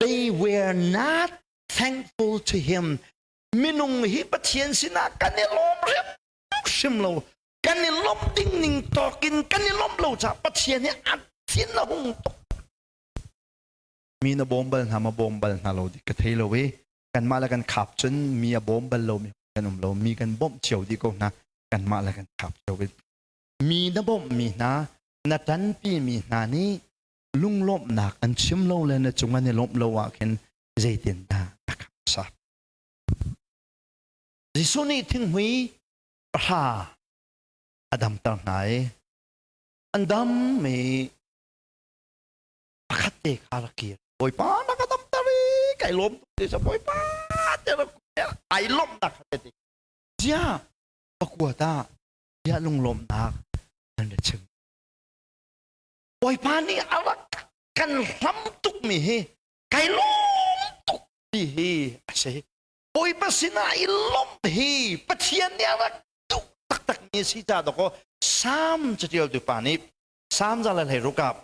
They were not thankful to him. Minung hi Pathian sinah kan i lawm hrimhrim lo. Kan i lawmh ding ning tawkin kan i lawmh lo caah Pathian hi a thin a hung tuk. Mi na bawm bal hna ma bawm bal hna lo di ka thei lo i kanmah le kan khap cun mi a bawm bal lo mi kan um lo mi kan bawmh cio dih ko hna kanmah le kan khap cio mi na bawmh mi hna na ṭanpi mi hna nih lunglawmhnak an chim lo le na cung an i lawmh lo ah khin zeitindah na khap sa Jesuh nih thinghmui pahra a damter hna i an dam i pakhat te kha rak kir Bawipa na ka damter i kai lawm tuk ti sa Bawipa te rak ai lawmhnak kha te zia pakua ta zia lunglawmhnak an ra chim Bawipa nih a rak kan hlam tukmi hi kai lawm tuk ti hi a si. Bawipa sinah i lawmh hi Pathian nih a rak duh taktakmi a si ca dawkaw Salm catialtu pa nih Salm za le hlei ruk ah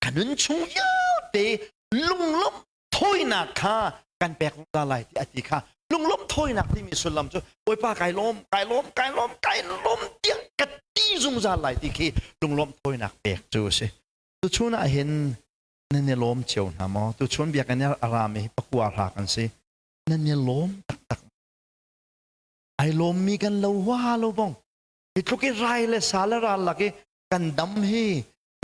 ka nun chung vialte lunglawmh thawinak kha kan pek zungzal lai ti a ti kha lunglawmh thawinak timi sullam cu Bawipa kai lawm kai lawm kai lawm kai lawm tiang ka ti zungzal lai ti khi lunglawmh thawinak pek cu a si tuchun ah hin nan i lawm cio hna maw tuchun biakinn a rami hi pakua hra kan si nan i lawm taktak ai lawmmi kan lo hua lo bong hi tluk i rai le sa le ral lak i kan dam hi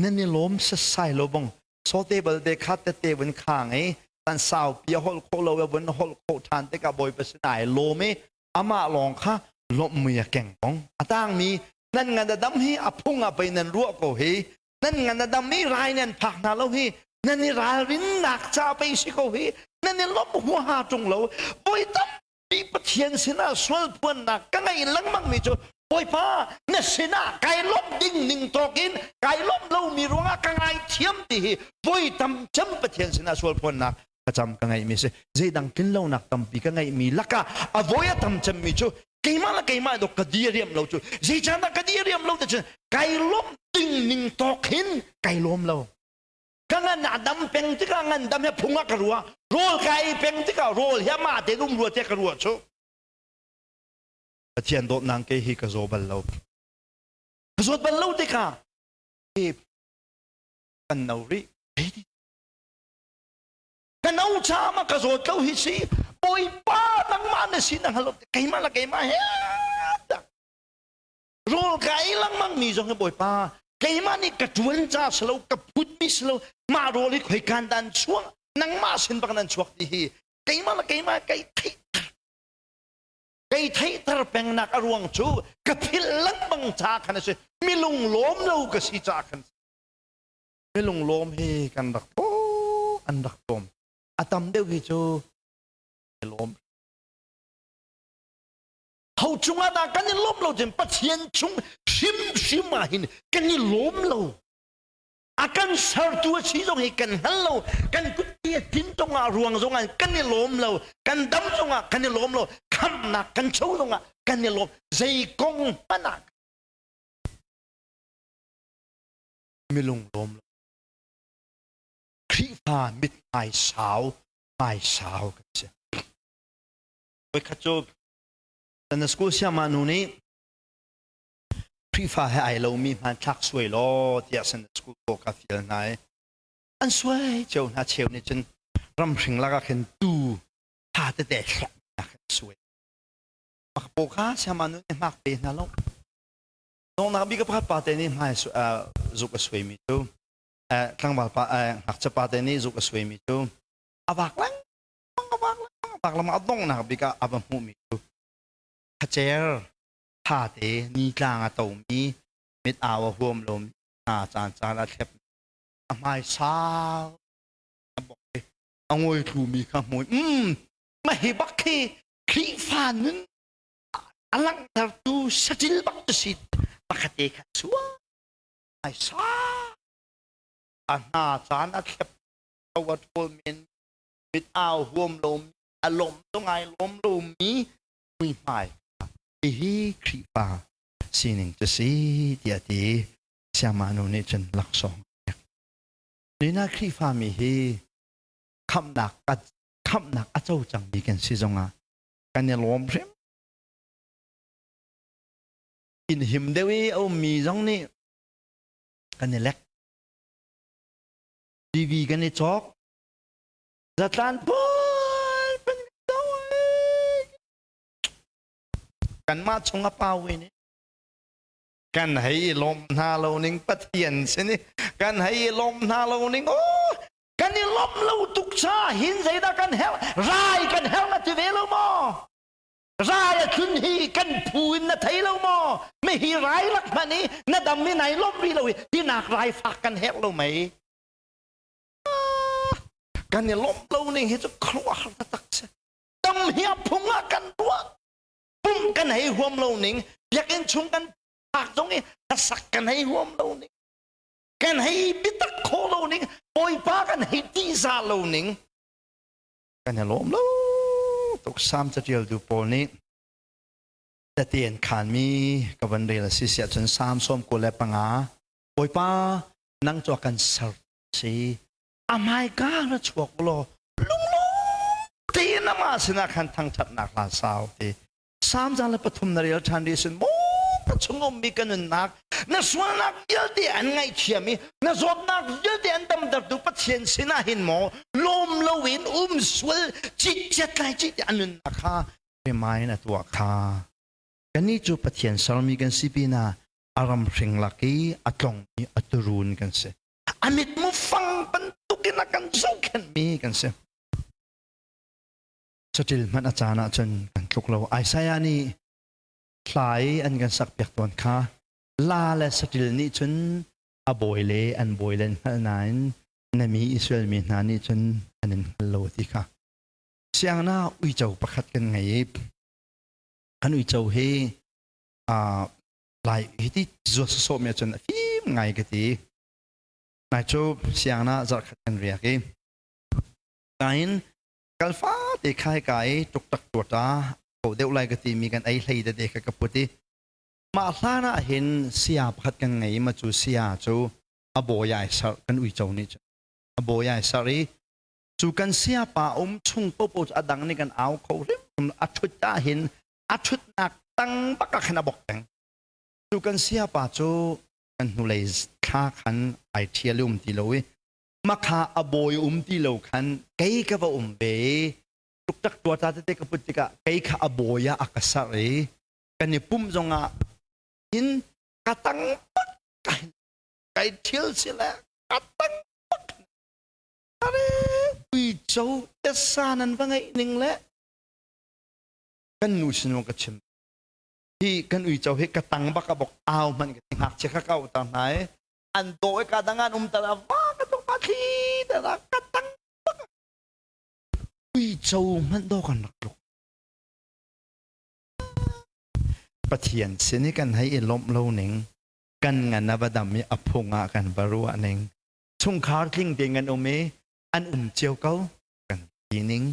nan i lawm sasai lo bong sote balte kha tete vun khang i tan sau pia holh kho lo vun holh kho than te ka bawipa sinai lawm i amah lawng kha lawmh mui a keng bong a tang mi nan ngan a dam hi a phung a pei nan ruah ko hi nan ngan a dam i rai nan phak hna lo hi nan i ralrin nak cha pei si ko hi nan i lawmh huaha tung lo voi tam Ti Pathian sinah sualphuannak ka ngei lengmang mi cu Bawipa na sinah kai lawmh ding ning tawk in kai lawmh lomi ruangah ka ngaithiam ti hi voi tam cem Pathian sinah sualphuannak thlacam ka ngeihmi si zeidang tlinlonak tampi ka ngeihmi lakah a voi a tam cemmi cu keimah le keimah dok ka diriam lo cu zeicandah ka diriam lo ti cun kai lawmh ding ning tawk hin kai lawm lo Ka ngan a dam peng tikah ngandam he phung ah ka ruah. Rawl ka ei peng tikah rawl hi amah tein um rua tiah ka ruah cu. Pathian dawtnak kei hi ka zaw bal lo. Ka zawt bal lo tikah hi kan no rih. Ka no caah ka zawt lo hi si. Bawipa nangmah na si na hngal lo. Keimah le keimah he Rawl ka ei lengmang mi zong hi Bawipa keimah nih ka ṭuan ca si lo ka phutmi si lo mah rawl hi khoi kan dan chuak nangmah sin bak nan chuak ti hi keimah le keimah kai theihter kai theihter pengnak a ruang cu ka philh lengmang ca khan a si milung lawm lo ka si ca khan milung lawm hi kan rak an rak tlawm a tam deuh hi cu lawm Ho cungah dah kan i lawm lo cun Pathian chung hrimhrim ah hin kan i lawm lo. A kan sertu a si zong hi kan hngal lo. Kan kut a tin zongah ruang zongah kan i lawm lo. Kan dam zongah kan i lawm lo. Khamhnak kan cho zongah kan i lawm. Zei kong hmanh ah milung lawm lo. Khrihfa mithmai sau, hmai sau kan si. Voikhat cu na school siamah nu nih Khrihfa he ai lomi hmanthlak suai law tiah san school ko ka fial hna i an suai cio hna cheu nih cun ramhring lakah khin tu tha tete thlak nak an suai mak po kha siamah nu nih hmak pe hna lo nongnak bik pakhat pa te nih hmai zuk a suai mi cu tlangval pa ngakchia pa te nih zuk a suai mi cu a vak leng Bak lam a donghnak bik ah a va hmuhmi cu khacer thate nitlang a tomi mit au a huam lomi hna caan caan a thlep a hmai sau a bok i a ngawi thlumi kha hmu mm mah hi bak khi Khrihfa nun a langhtertu saṭil bak tu si pakhat te kha sua hmai sau a hna caan a thlep a ṭhawl men mit au huam lomi a lawm to ngai lawm lomi muihmai hihi Khrihfa sining cu si tiah ti siamah nu nih cun laksawng pek. Nina Khrihfa mi hi. Khamhnak khamhnak a co cangmi kan si zongah kan i lawm hrim. Inn him deuh i a ummi zong nih kan i lek. TV kan i cawk. Zatlan pawl pan kanmah chung a pau in kan hei i lawm hna lo ning Pathian sin i kan hei i lawm hna lo ning oh kan i lawmh lo tuk cha hin zeidah kan herh rai kan herh na ti ve lo maw rai a tlun hi kan phu in na thei lo maw mi hi rai lak hmanh i na dam i nai lawmh rih lo i hi nak rai fak kan herh lo mei kan i lawmh lo ning hi cu khuaruahhar taktak si dam hi a phung ah kan ruah pumh kan hei huam lo ning biakinn chung kan phak zong i hlasak kan hei huam lo ning kan hei biatak khawh lo ning bawipa kan hei tihzah lo ning kan i lawm lo tuk sam catialtu pawl nih tete an khanmi ka van rel a si siah cun Salm 95 Bawipa nang cu a kan ser si a hmaika ra chuak law lunglawm tein amah sinah khan thangṭhatnak hla sau ti Salm 103 na rel ṭhan rih sin maw ka chung ummi ka nunnak na sualnak vialte an ngaihthiam i na zawtnak vialte an damtertu Pathian sinah hin maw lawm loin um sual citciat lai cit an nunnak kha remind a tuah kha kannih cu Pathian sermi kan si pinah a ram hring lak i a tlongmi a turun kan si a mitmu fang bantukin a kan zohkhenhmi kan si saṭil hmanh a caan ahcun kan tluk lo Isaiah nih hla i an kan sakpiak tawn kha la le saṭil nih cun a bawi le an bawi le an hngalh nain na mi Israel mi hna nih cun an in hngal lo ti kha siangna uico pakhat kan ngei i kan uico hi lai hi ti zuat sawsawh mi ahcun a fim ngai ka ti nai cu siangna zarhkhat kan riak i nain kalfa te khai ka i tuktak tuata ko deuh lai ka ti mi kan ei hlei tete kha ka put i mah hlan ah hin sia pakhat kan ngei ma cu sia cu a bawi ai sar kan uico nih cun a bawi ai sar i cu kan sia pa um chung popo cu a dang nih kan au kho hrim a thut ah hin a thutnak tang bak ah khan a bok peng cu kan sia pa cu kan hnulei thla khan ai thial um ti lo i makha a bawi um ti lo khan kei ka va um ve i tuktak tuata tete ka put tikah kei kha a bawi ah a ka sarh i kan i pumh zongah hin ka tang bak kai thil si le ka tang bak are uico tesa nan va ngeih ning le kan nu sin ka chim hi kan uico hi ka tang bak a bok au hmanh ka ngakchia kha ka au ta hna i an do i ka dang an um ta va ka tuk pa thli ta ka tang bak uico hmanh do kan rak tluk Pathian sin i kan hei i lawmh lo ning kan ngan a va dam i a phung ah kan va ruah ning chungkhar tling tein kan um i an um cio ko kan ti ning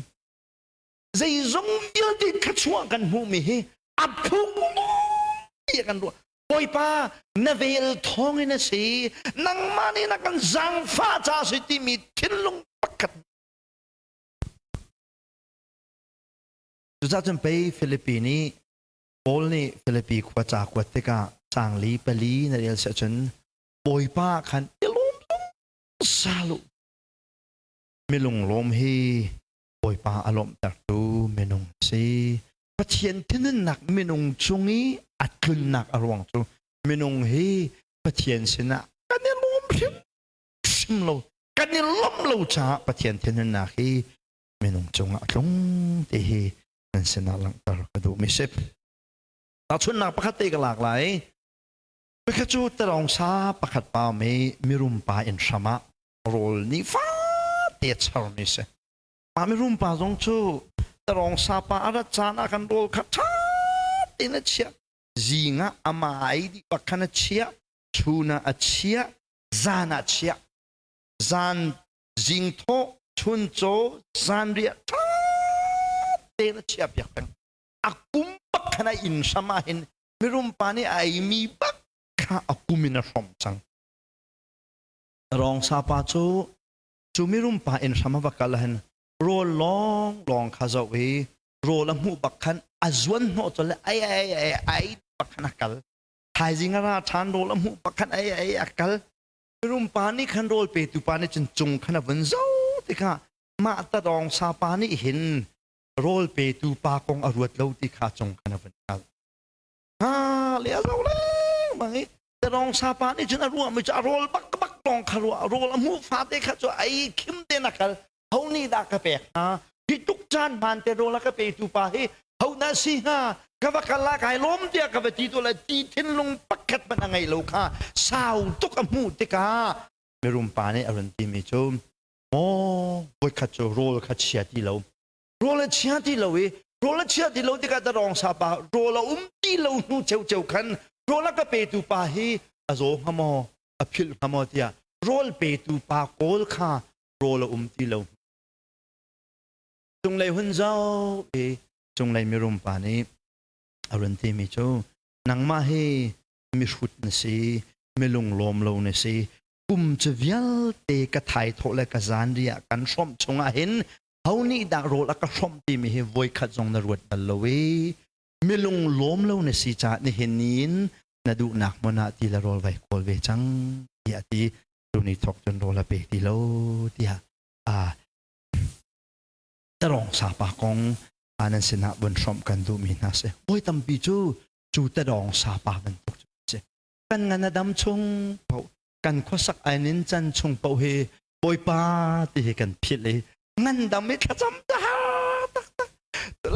zeizong vialte thluachuah kan hmuhmi hi a phung tiah kan ruah Bawipa na vel thawng in a si nangmah nih na kan zaangfah ca a si timi thinlung pakhat Cucaah cun pei Filipi nih Paul nih Filipi khua ca kuat tikah caang li pali na rel si ahcun Bawipa khan i lawm zungzal u. Milunglawm hi Bawipa a lawmhtertu minung a si. Pathian thinhunnak minung cung i a tlunnak a ruang cu minung hi Pathian sinah kan i lawm hrimhrim lo kan i lawmh lo caah Pathian thinhunnak hi minung cungah a tlung ti hi nan sinah langhter ka duhmi si. Tahchunhnak pakhat te ka lak lai. Pakhat cu tarong sa pakhat pa mi mirum pa inn hram ah rawl nih fate a charmi si. Mah mirum pa zong cu tarong sa pa a rat caan ah kan rawl kha ṭha tein a chiah. Zing ah amah a ei dih bak khan a chiah, chun ah a chiah, zan ah a chiah. Zan zing thawh, chun caw, zanriah ṭha tein a chiah piak peng. A kum bak khan a inn hram ah hin mirum pa nih a eimi bak kha a kum in a hrawmh cang. Rawng sa pa cu. Cu mirum pa inn hram a va kal hin rawl lawng lawng kha zoh i rawl a hmuh bak khan a zuan hnawh colh le ai ai ai ai bak khan a kal. Thaizing a ra ṭhan, rawl a hmuh bak khan ai ai a kal. Mirum pa nih khan rawl petu pa nih cun cung khan a vun zoh tikah mah tadawng sa pa nih hin rawl petu pa kong a ruat lo ti kha cung khan a vun hngalh. Ha le a zoh lengmang i tadawng sa pa nih cun a ruahmi cu a rawl bak bak lawng kha ruah, rawl a hmuh fate kha cu ei khim tein a kal. Ho nih dah ka pek hnga? Hi tuk caan hmaan te rawl a ka petu pa hi ho dah si hnga? Ka va kal ah kai lawm tiah ka va ti tu lai ti thinlung pakhat hmanh a ngei lo kha sau tuk a hmuh tikah mirum pa nih a run timi cu, maw voikhat cu rawl kha chia ti lo, rawl a chia ti lo i rawl a chia ti lo tikah darong sa pa rawl a um ti lo hnu ceuceu khan rawl a ka petu pa hi a zaw hnga maw, a philh hnga maw tiah rawl petu pa kawl kha rawl a um ti lo. Cunglei hun zoh i cunglei mirum pa nih a run timi cu, nangmah hi mihrut na si, milung lawm lo na si, kum cu vialte ka thaithawh le ka zanri ah kan hrawmh chungah hin ho nih dah rawl a ka hrawmh timi hi voikhat zong na ruat bal lo i milung lawm lo na si caah nihin ni in na duhnak hmun ah ti le rawl vai kawl ve cang tiah a ti. Tuni thawk cun rawl a pe ti lo tiah a tarong sapa kong nan sinah vun hrawmh kan duhmi hna si. Voi tampi cu cu tadawng sapa bantuk cu si. Kan ngan a dam chung paoh, kan khuasak ai nin can chung paoh hi Bawipa ti hi kan philh i ngandam i thlacam ta taktak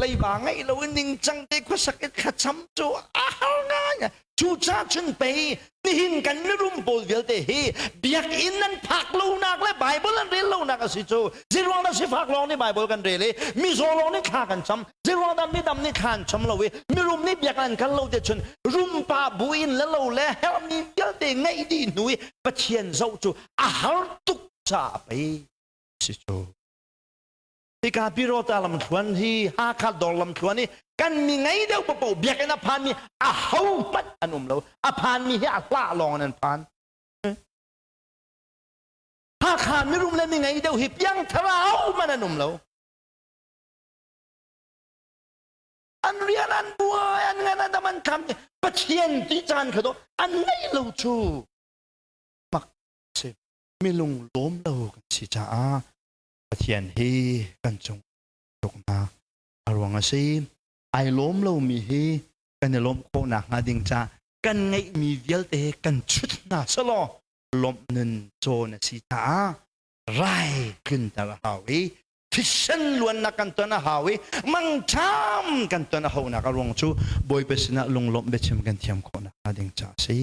leiba ngeih lo in ningcang te khuasak i thlacam cu a har ngai. Cucaah cun pei nihin kan mirum pawl vialte hi biakinn nan phak lonak le Bible an rel lonak a si cu. Zeiruang dah sifak lawng nih Bible kan rel i mizaw lawng nih thla kan cam? Zeiruang dah midam nih thla an cam lo i mirum nih biakinn an kal lo te cun rumpa bu in le lo le herhmi vialte ngeih dih hnu i Pathian zoh cu a har tuk caah pei si cu. Hika Pirota lamthluan hi, Hakha dawr lamthluan hi kan mi ngei deuh paoh biakinn a phanmi a ho hmanh an um lo. A phanmi hi a hlah lawng in an phan. Hakha mirum le mi ngei deuh hi piangthar a ho hmanh an um lo. An rian an buai, an ngan an dam, an kham. Pathian ti caan kha do an ngei lo cu. Mak si. Milung lawm lo kan si caah Pathian hi kan cung tuknak a ruang a si. Ai lawm lomi hi kan i lawmh khawh nakhnga ding ca kan ngeihmi vialte hi kan chut hna selaw lawmh nun cawn a si caah rai tlunter a hau i thisen luannak kan ton a hau i mangṭham kan ton a haunak a ruang cu Bawipa sinah lunglawmh biachim kan thiam khawh nakhnga ding ca a si.